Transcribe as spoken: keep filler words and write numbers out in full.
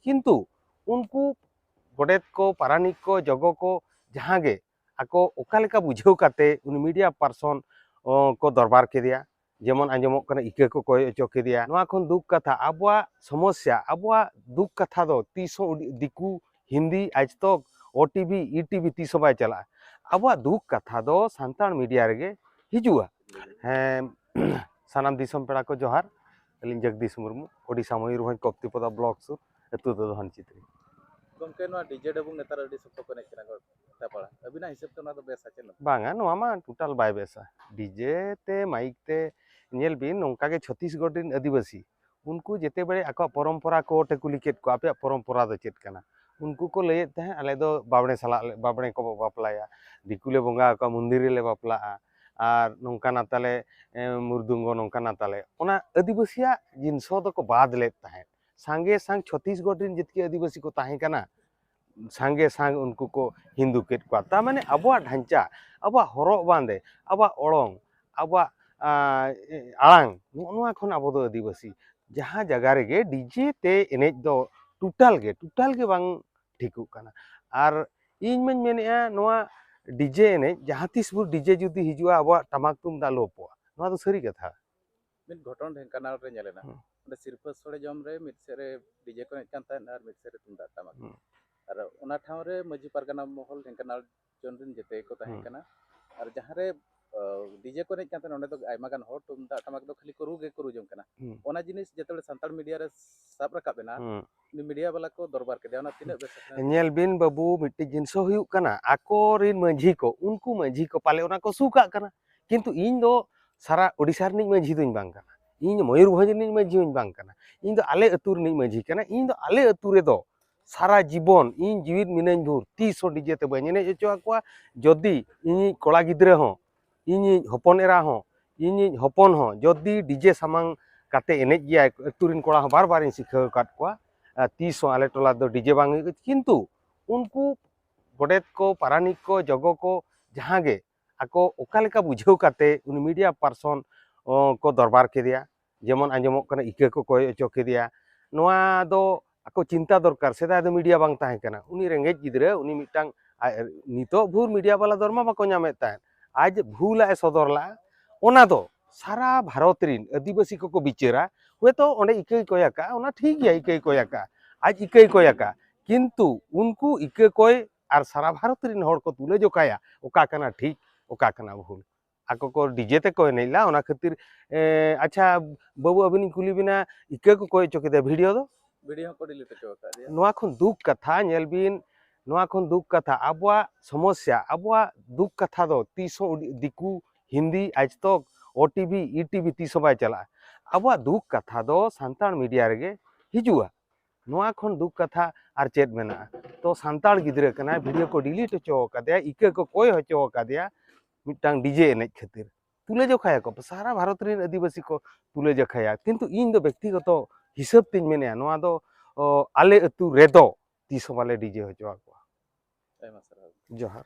ᱠᱤᱱᱛᱩ ᱩᱱᱠᱩ ᱜᱚᱰᱮᱛ ᱠᱚ, ᱯᱟᱨᱟᱱᱤᱠ ᱠᱚ, ᱡᱚᱜᱚ ᱠᱚ, ᱡᱟᱦᱟᱸ ᱜᱮ ᱟᱠᱚ ᱚᱠᱟ ᱞᱮᱠᱟ ᱵᱩᱡᱷᱟᱹᱣ ᱠᱟᱛᱮ ᱩᱱᱤ ᱢᱤᱰᱤᱭᱟ ᱯᱟᱨᱥᱚᱱ ᱠᱚ ᱫᱚᱨᱵᱟᱨ ᱠᱮᱫᱮᱭᱟ, ᱡᱮᱢᱚᱱ ᱟᱸᱡᱚᱢᱚᱜ ᱠᱟᱱᱟ ᱤᱠᱟᱹ ᱠᱚ ᱠᱚᱭ ᱚᱪᱚ ᱠᱮᱫᱮᱭᱟ᱾ ᱱᱚᱣᱟ ᱠᱷᱚᱱ ᱫᱩᱠ ᱠᱟᱛᱷᱟ, ᱟᱵᱚᱣᱟᱜ ᱥᱚᱢᱚᱥᱥᱟ, ᱟᱵᱚᱣᱟᱜ ᱫᱩᱠ ᱠᱟᱛᱷᱟ ᱫᱚ ᱛᱤᱥ ᱦᱚᱸ ᱩᱰᱤ-, ᱫᱤᱠᱩ, ᱦᱤᱱᱫᱤ, ᱟᱡᱽᱛᱚᱠ, ᱳ ᱴᱤ ᱵᱷᱤ, ᱤ ᱴᱤ ᱵᱷᱤ ᱛᱤᱥ ᱦᱚᱸ ᱵᱟᱭ ᱪᱟᱞᱟᱜᱼᱟ᱾ ᱟᱵᱚᱣᱟᱜ ᱫᱩᱠ ᱠᱟᱛᱷᱟ ᱫᱚ ᱥᱟᱱᱛᱟᱲ ᱢᱤᱰᱤᱭᱟ ᱨᱮᱜᱮ ᱦᱤᱡᱩᱜᱼᱟ᱾ ᱦᱮᱸ, ᱥᱟᱱᱟᱢ ᱫᱤᱥᱚᱢ ᱯᱮᱲᱟ ᱠᱚ ᱡᱚᱦᱟᱨ᱾ ᱟᱹᱞᱤᱧ ᱡᱚᱜᱽᱫᱤᱥ ᱢᱩᱨᱢᱩ, ᱳᱰᱤᱥᱟ ᱢᱚᱭᱩᱨᱵᱷᱚᱸᱡᱽ ᱠᱚᱯᱛᱤᱯᱚᱫᱟ ᱵᱞᱚᱠ ᱥᱩᱨ, ᱟᱹᱛᱩ ᱫᱚ ᱫᱷᱚᱱ ᱪᱤᱛᱨᱤ᱾ ᱜᱚᱢᱠᱮ, ᱱᱚᱣᱟ ᱰᱤᱡᱮ ᱰᱟᱹᱵᱩᱝ ᱱᱮᱛᱟᱨ ᱟᱹᱰᱤ ᱥᱚᱠᱛᱚ ᱠᱚ ᱮᱱᱮᱡ ᱠᱟᱱᱟ ᱜᱚᱴᱟ ᱯᱟᱲᱟ᱾ ᱟᱹᱵᱤᱱᱟᱜ ᱦᱤᱥᱟᱹᱵ ᱛᱮ ᱚᱱᱟ ᱫᱚ ᱵᱮᱥᱟ ᱪᱮ ᱵᱟᱝ? ᱵᱟᱝᱟ, ᱱᱚᱣᱟ ᱢᱟ ᱴᱳᱴᱟᱞ ᱵᱟᱭ ᱵᱮᱥᱟ᱾ ᱰᱤᱡᱮ ᱛᱮ, ᱢᱟᱭᱤᱠ ᱛᱮ, ᱧᱮᱞ ᱵᱤᱱ, ᱱᱚᱝᱠᱟ ᱜᱮ ᱪᱷᱚᱛᱤᱥᱜᱚᱲ ᱨᱮᱱ ᱟᱹᱫᱤᱵᱟᱹᱥᱤ, ᱩᱱᱠᱩ ᱡᱮᱛᱮ ᱵᱮᱲᱮ ᱟᱠᱚᱣᱟᱜ ᱯᱚᱨᱚᱢᱯᱚᱨᱟ ᱠᱚ ᱴᱷᱮᱱ ᱠᱩᱞᱤ ᱠᱮᱫ ᱠᱚᱣᱟ, "ᱟᱯᱮᱭᱟᱜ ᱯᱚᱨᱚᱢᱯᱚᱨᱟ ᱫᱚ ᱪᱮᱫ ᱠᱟᱱᱟ?" ᱩᱱᱠᱩ ᱠᱚ ᱞᱟᱹᱭᱮᱫ ᱛᱟᱦᱮᱸᱫ, "ᱟᱞᱮ ᱫᱚ ᱵᱟᱵᱽᱲᱮ ᱥᱟᱞᱟᱜ ᱞᱮ, ᱵᱟᱵᱽᱲᱮ ᱠᱚ ᱵᱟᱯᱞᱟᱭᱟ, ᱫᱤᱠᱩ ᱞᱮ ᱵᱚᱸᱜᱟ ᱟᱠᱚᱣᱟ, ᱢᱚᱱᱫᱤᱨ ᱨᱮᱞᱮ ᱵᱟᱯᱞᱟᱜᱼᱟ, ᱟᱨ ᱱᱚᱝᱠᱟᱱᱟ ᱛᱟᱞᱮ, ᱮ, ᱢᱩᱨᱫᱩᱝᱜᱚ ᱱᱚᱝᱠᱟᱱᱟ ᱛᱟᱞᱮ᱾" ᱚᱱᱟ ᱟᱹᱫᱤᱵᱟᱹᱥᱤᱭᱟᱜ ᱡᱤᱱᱤᱥ ᱫᱚᱠᱚ ᱵᱟᱫ ᱞᱮᱫ ᱛᱟᱦᱮᱸᱫ᱾ ᱥᱟᱸᱜᱮ ᱥᱟᱝ ᱪᱷᱚᱛᱤᱥᱜᱚᱲ ᱨᱮᱱ ᱡᱮᱛᱠᱮ ᱟᱹᱫᱤᱵᱟᱹᱥᱤ ᱠᱚ ᱛᱟᱦᱮᱸ ᱠᱟᱱᱟ, ᱥᱟᱸᱜᱮ ᱥᱟᱝ ᱩᱱᱠᱩ ᱠᱚ ᱦᱤᱱᱫᱩ ᱠᱮᱫ ᱠᱚᱣᱟ᱾ ᱛᱟᱨ ᱢᱟᱱᱮ ᱟᱵᱚᱣᱟᱜ ᱰᱷᱟᱧᱪᱟ, ᱟᱵᱚᱣᱟᱜ ᱦᱚᱨᱚᱜ ᱵᱟᱸᱫᱮ, ᱟᱵᱚᱣᱟᱜ ᱚᱲᱚᱝ, ᱟᱵᱚᱣᱟᱜ, ᱟ, ᱟᱲᱟᱝ, ᱱᱚᱜᱼᱚ ᱱᱚᱣᱟ ᱠᱷᱚᱱ ᱟᱵᱚ ᱫᱚ ᱟᱹᱫᱤᱵᱟᱹᱥᱤ᱾ ᱡᱟᱦᱟᱸ ᱡᱟᱭᱜᱟ ᱨᱮᱜᱮ ᱰᱤᱡᱮ ᱛᱮ ᱮᱱᱮᱡ ᱫᱚ ᱴᱳᱴᱟᱞ ᱜᱮ, ᱴᱳᱴᱟᱞ ᱜᱮ ᱵᱟᱝ ᱴᱷᱤᱠᱚᱜ ᱠᱟᱱᱟ᱾ ᱟᱨ ᱤᱧ ᱢᱟᱧ ᱢᱮᱱᱮᱫᱼᱟ, ᱱᱚᱣᱟ ᱰᱤᱡᱮ ᱮᱱᱮᱡ, ᱡᱟᱦᱟᱸ ᱛᱤᱥ ᱵᱷᱳᱨ ᱰᱤᱡᱮ ᱡᱩᱫᱤ ᱦᱤᱡᱩᱜᱼᱟ, ᱟᱵᱚᱣᱟᱜ ᱴᱟᱢᱟᱠ ᱛᱩᱢᱫᱟᱜ ᱞᱳᱯᱚᱜᱼᱟ᱾ ᱱᱚᱣᱟ ᱫᱚ ᱥᱟᱹᱨᱤ ᱠᱟᱛᱷᱟ᱾ ᱢᱤᱫ ᱜᱷᱚᱴᱚᱱ ᱰᱷᱮᱝᱠᱟᱱᱟᱞ ᱨᱮ ᱧᱮᱞ ᱮᱱᱟ᱾ ᱦᱩᱸ᱾ ᱚᱸᱰᱮ ᱥᱤᱨᱯᱟᱹ ᱥᱚᱲᱮ ᱡᱚᱢ ᱨᱮ ᱢᱤᱫ ᱥᱮᱫ ᱨᱮ ᱰᱤᱡᱮ ᱠᱚ ᱮᱱᱮᱡ ᱠᱟᱱ ᱛᱟᱦᱮᱸᱫ ᱟᱨ ᱢᱤᱫ ᱥᱮᱫ ᱨᱮ ᱛᱩᱢᱫᱟᱜ ᱴᱟᱢᱟᱠ᱾ ᱦᱩᱸ᱾ ᱟᱨ ᱚᱱᱟ ᱴᱷᱟᱶ ᱨᱮ ᱢᱟᱹᱡᱷᱤ ᱯᱟᱨᱜᱟᱱᱟ ᱢᱚᱦᱚᱞ ᱰᱷᱮᱝᱠᱟᱱᱟᱞ ᱡᱚᱱ ᱨᱮᱱ ᱡᱮᱛᱮ ᱠᱚ ᱛᱟᱦᱮᱸ ᱦᱩᱸ᱾ ᱠᱟᱱᱟ᱾ ᱟᱨ ᱡᱟᱦᱟᱸ ᱨᱮ, ᱚ, ᱰᱤᱡᱮ ᱠᱚ ᱮᱱᱮᱡ ᱠᱟᱱ ᱛᱟᱦᱮᱸᱫ, ᱚᱸᱰᱮ ᱫᱚ ᱟᱭᱢᱟ ᱜᱟᱱ ᱦᱚᱲ ᱛᱩᱢᱫᱟᱜ ᱴᱟᱢᱟᱠ ᱫᱚ ᱠᱷᱟᱹᱞᱤ ᱠᱚ ᱨᱩ ᱜᱮᱠᱚ ᱨᱩ ᱡᱚᱝ ᱠᱟᱱᱟ᱾ ᱦᱩᱸ᱾ ᱚᱱᱟ ᱡᱤᱱᱤᱥ ᱡᱮᱛᱮ ᱵᱮᱲᱮ ᱥᱟᱱᱛᱟᱲ ᱢᱤᱰᱤᱭᱟ ᱨᱮ ᱥᱟᱵ ᱨᱟᱠᱟᱵ ᱮᱱᱟ, ᱦᱩᱸ᱾ ᱩᱱᱤ ᱢᱤᱰᱤᱭᱟ ᱵᱟᱞᱟ ᱠᱚ ᱫᱚᱨᱵᱟᱨ ᱠᱮᱫᱮᱭᱟ, ᱚᱱᱟ ᱛᱤᱱᱟᱹᱜ ᱵᱮᱥ ᱟᱠᱟᱱᱟ? ᱧᱮᱞ ᱵᱤᱱ ᱵᱟᱹᱵᱩ, ᱢᱤᱫᱴᱤᱡ ᱡᱤᱱᱤᱥ ᱦᱚᱸ ᱦᱩᱭᱩᱜ ᱠᱟᱱᱟ, ᱟᱠᱚᱨᱤᱱ ᱢᱟᱹᱡᱷᱤ ᱠᱚ, ᱩᱱᱠᱩ ᱢᱟᱹᱡᱷᱤ ᱠᱚ ᱯᱟᱞᱮ ᱚᱱᱟ ᱠᱚ ᱥᱩᱠᱟᱜ ᱠᱟᱱᱟ᱾ ᱠᱤᱱᱛᱩ ᱤᱧ ᱫᱚ ᱥᱟᱨᱟ ᱳᱰᱤᱥᱟ ᱨᱤᱱᱤᱡ ᱢᱟᱹᱡᱷᱤ ᱫᱚᱧ ᱵᱟᱝ ᱠᱟᱱᱟ, ᱤᱧ ᱫᱚ ᱢᱚᱭᱩᱨᱵᱷᱚᱸᱡᱽ ᱨᱤᱱᱤᱡ ᱢᱟᱹᱡᱷᱤ ᱦᱚᱸᱧ ᱵᱟᱝ ᱠᱟᱱᱟ, ᱤᱧ ᱫᱚ ᱟᱞᱮ ᱟᱹᱛᱩ ᱨᱤᱱᱤᱡ ᱢᱟᱹᱡᱷᱤ ᱠᱟᱱᱟ᱾ ᱤᱧ ᱫᱚ ᱟᱞᱮ ᱟᱹᱛᱩ ᱨᱮᱫᱚ ᱥᱟᱨᱟ ᱡᱤᱵᱚᱱ ᱤᱧ ᱡᱤᱣᱤᱫ ᱢᱤᱱᱟᱹᱧ ᱵᱷᱳᱨ ᱛᱤᱥ ᱦᱚᱸ ᱰᱤᱡᱮ ᱛᱮ ᱵᱟᱹᱧ ᱮᱱᱮᱡ ᱦᱚᱪᱚ ᱟᱠᱚᱣᱟ᱾ ᱡᱩᱫᱤ ᱤᱧᱤᱡ ᱠᱚᱲᱟ ᱜᱤᱫᱽᱨᱟᱹ ᱦᱚᱸ, ᱤᱧᱤᱡ ᱦᱚᱯᱚᱱ ᱮᱨᱟ ᱦᱚᱸ, ᱤᱧᱤᱡ ᱦᱚᱯᱚᱱ ᱦᱚᱸ ᱡᱩᱫᱤ ᱰᱤᱡᱮ ᱥᱟᱢᱟᱝ ᱠᱟᱛᱮ ᱮᱱᱮᱡ ᱜᱮᱭᱟᱭ, ᱟᱹᱛᱩ ᱨᱤᱱ ᱠᱚᱲᱟ ᱦᱚᱸ ᱵᱟᱨ ᱵᱟᱨᱤᱧ ᱥᱤᱠᱷᱟᱹᱣ ᱟᱠᱟᱫ ᱠᱚᱣᱟ, ᱟᱨ ᱛᱤᱥ ᱦᱚᱸ ᱟᱞᱮ ᱴᱚᱞᱟ ᱫᱚ ᱰᱤᱡᱮ ᱵᱟᱝ ᱦᱩᱭᱩᱜᱼᱟ᱾ ᱠᱤᱱᱛᱩ ᱩᱱᱠᱩ ᱜᱚᱰᱮᱛ ᱠᱚ, ᱯᱟᱨᱟᱱᱤᱠ ᱠᱚ, ᱡᱚᱜᱚ ᱠᱚ, ᱡᱟᱦᱟᱸ ᱜᱮ ᱟᱠᱚ ᱚᱠᱟ ᱞᱮᱠᱟ ᱵᱩᱡᱷᱟᱹᱣ ᱠᱟᱛᱮ ᱩᱱᱤ ᱢᱤᱰᱤᱭᱟ ᱯᱟᱨᱥᱚᱱ, ᱚ, ᱠᱚ ᱫᱚᱨᱵᱟᱨ ᱠᱮᱫᱮᱭᱟ, ᱡᱮᱢᱚᱱ ᱟᱸᱡᱚᱢᱚᱜ ᱠᱟᱱᱟ ᱤᱠᱟᱹ ᱠᱚ ᱠᱚᱭ ᱚᱪᱚ ᱠᱮᱫᱮᱭᱟ, ᱱᱚᱣᱟ ᱫᱚ ᱠᱚ ᱪᱤᱱᱛᱟ ᱫᱚᱨᱠᱟᱨ᱾ ᱥᱮᱫᱟᱭ ᱫᱚ ᱢᱤᱰᱤᱭᱟ ᱵᱟᱝ ᱛᱟᱦᱮᱸ ᱠᱟᱱᱟ᱾ ᱩᱱᱤ ᱨᱮᱸᱜᱮᱡ ᱜᱤᱫᱽᱨᱟᱹ, ᱩᱱᱤ ᱢᱤᱫᱴᱟᱝ, ᱟᱡ, ᱱᱤᱛᱚᱜ ᱵᱷᱩᱨ ᱢᱤᱰᱤᱭᱟ ᱵᱟᱞᱟ ᱫᱚᱨᱢᱟ ᱵᱟᱠᱚ ᱧᱟᱢᱮᱫ ᱛᱟᱦᱮᱸᱫ, ᱟᱡ ᱵᱷᱩᱞᱟᱜ ᱮ ᱥᱚᱫᱚᱨ ᱞᱟᱜᱼᱟ, ᱚᱱᱟ ᱫᱚ ᱥᱟᱨᱟ ᱵᱷᱟᱨᱚᱛ ᱨᱤᱱ ᱟᱹᱫᱤᱵᱟᱹᱥᱤ ᱠᱚᱠᱚ ᱵᱤᱪᱟᱹᱨᱟ᱾ ᱦᱚᱭᱛᱳ ᱚᱸᱰᱮ ᱤᱠᱟᱹᱭ ᱠᱚᱭ ᱟᱠᱟᱫᱼᱟ, ᱚᱱᱟ ᱴᱷᱤᱠ ᱜᱮᱭᱟ, ᱤᱠᱟᱹᱭ ᱠᱚᱭ ᱟᱠᱟᱫᱼᱟ, ᱟᱡ ᱤᱠᱟᱹᱭ ᱠᱚᱭ ᱟᱠᱟᱫᱼᱟ, ᱠᱤᱱᱛᱩ ᱩᱱᱠᱩ ᱤᱠᱟᱹ ᱠᱚᱭ ᱟᱨ ᱥᱟᱨᱟ ᱵᱷᱟᱨᱚᱛ ᱨᱤᱱ ᱦᱚᱲ ᱠᱚ ᱛᱩᱞᱟᱹ ᱡᱚᱠᱷᱟᱭᱟ ᱚᱠᱟ ᱠᱟᱱᱟ ᱴᱷᱤᱠ, ᱚᱠᱟ ᱠᱟᱱᱟ ᱵᱷᱩᱞ᱾ ᱟᱠᱚ ᱠᱚ ᱰᱤᱡᱮ ᱛᱮᱠᱚ ᱮᱱᱮᱡ ᱞᱟ, ᱚᱱᱟ ᱠᱷᱟᱹᱛᱤᱨ᱾ ᱮ, ᱟᱪᱪᱷᱟ ᱵᱟᱹᱵᱩ, ᱟᱹᱵᱤᱱᱤᱧ ᱠᱩᱞᱤ ᱵᱤᱱᱟ, ᱤᱠᱟᱹ ᱠᱚ ᱠᱚᱭ ᱦᱚᱪᱚ ᱠᱮᱫᱟ ᱵᱷᱤᱰᱤᱭᱳ ᱫᱚ? ᱵᱷᱤᱰᱤᱭᱳ ᱦᱚᱸᱠᱚ ᱰᱤᱞᱤᱴ ᱦᱚᱪᱚ ᱟᱠᱟᱫ ᱜᱮᱭᱟ᱾ ᱱᱚᱣᱟ ᱠᱷᱚᱱ ᱫᱩᱠ ᱠᱟᱛᱷᱟ ᱧᱮᱞ ᱵᱤᱱ, ᱱᱚᱣᱟ ᱠᱷᱚᱱ ᱫᱩᱠ ᱠᱟᱛᱷᱟ, ᱟᱵᱚᱣᱟᱜ ᱥᱚᱢᱚᱥᱥᱟ, ᱟᱵᱚᱣᱟᱜ ᱫᱩᱠ ᱠᱟᱛᱷᱟ ᱫᱚ ᱛᱤᱥ ᱦᱚᱸ ᱩᱰᱤ-, ᱫᱤᱠᱩ, ᱦᱤᱱᱫᱤ, ᱟᱡᱽᱛᱚᱠ, ᱳ ᱴᱤ ᱵᱷᱤ, ᱤ ᱴᱤ ᱵᱷᱤ ᱛᱤᱥ ᱦᱚᱸ ᱵᱟᱭ ᱪᱟᱞᱟᱜᱼᱟ᱾ ᱟᱵᱚᱣᱟᱜ ᱫᱩᱠ ᱠᱟᱛᱷᱟ ᱫᱚ ᱥᱟᱱᱛᱟᱲ ᱢᱤᱰᱤᱭᱟ ᱨᱮᱜᱮ ᱦᱤᱡᱩᱜᱼᱟ᱾ ᱱᱚᱣᱟ ᱠᱷᱚᱱ ᱫᱩᱠ ᱠᱟᱛᱷᱟ ᱟᱨ ᱪᱮᱫ ᱢᱮᱱᱟᱜᱼᱟ? ᱛᱚ ᱥᱟᱱᱛᱟᱲ ᱜᱤᱫᱽᱨᱟᱹ ᱠᱟᱱᱟᱭ, ᱵᱷᱤᱰᱤᱭᱳ ᱠᱚ ᱰᱤᱞᱤᱴ ᱦᱚᱪᱚ ᱟᱠᱟᱫᱮᱭᱟ, ᱤᱠᱟᱹ ᱠᱚ ᱠᱚᱭ ᱦᱚᱪᱚ ᱟᱠᱟᱫᱮᱭᱟ ᱢᱤᱫᱴᱟᱝ ᱰᱤᱡᱮ ᱮᱱᱮᱡ ᱠᱷᱟᱹᱛᱤᱨ᱾ ᱛᱩᱞᱟᱹ ᱡᱚᱠᱷᱟᱭᱟᱠᱚ, ᱥᱟᱨᱟ ᱵᱷᱟᱨᱚᱛ ᱨᱮᱱ ᱟᱹᱫᱤᱵᱟᱹᱥᱤ ᱠᱚ ᱛᱩᱞᱟᱹ ᱡᱚᱠᱷᱟᱭᱟ᱾ ᱠᱤᱱᱛᱩ ᱤᱧ ᱫᱚ ᱵᱮᱠᱛᱤᱜᱚᱛᱚ ᱦᱤᱥᱟᱹᱵ ᱛᱤᱧ ᱢᱮᱱᱮᱫᱼᱟ, ᱱᱚᱣᱟ ᱫᱚ, ᱚ, ᱟᱞᱮ ᱟᱹᱛᱩ ᱨᱮᱫᱚ ᱛᱤᱥ ᱦᱚᱸ ᱵᱟᱞᱮ ᱰᱤᱡᱮ ᱦᱚᱪᱚ ᱟᱠᱚᱣᱟ᱾ ᱟᱭᱢᱟ ᱥᱟᱨᱦᱟᱣ᱾ ᱡᱚᱦᱟᱨ᱾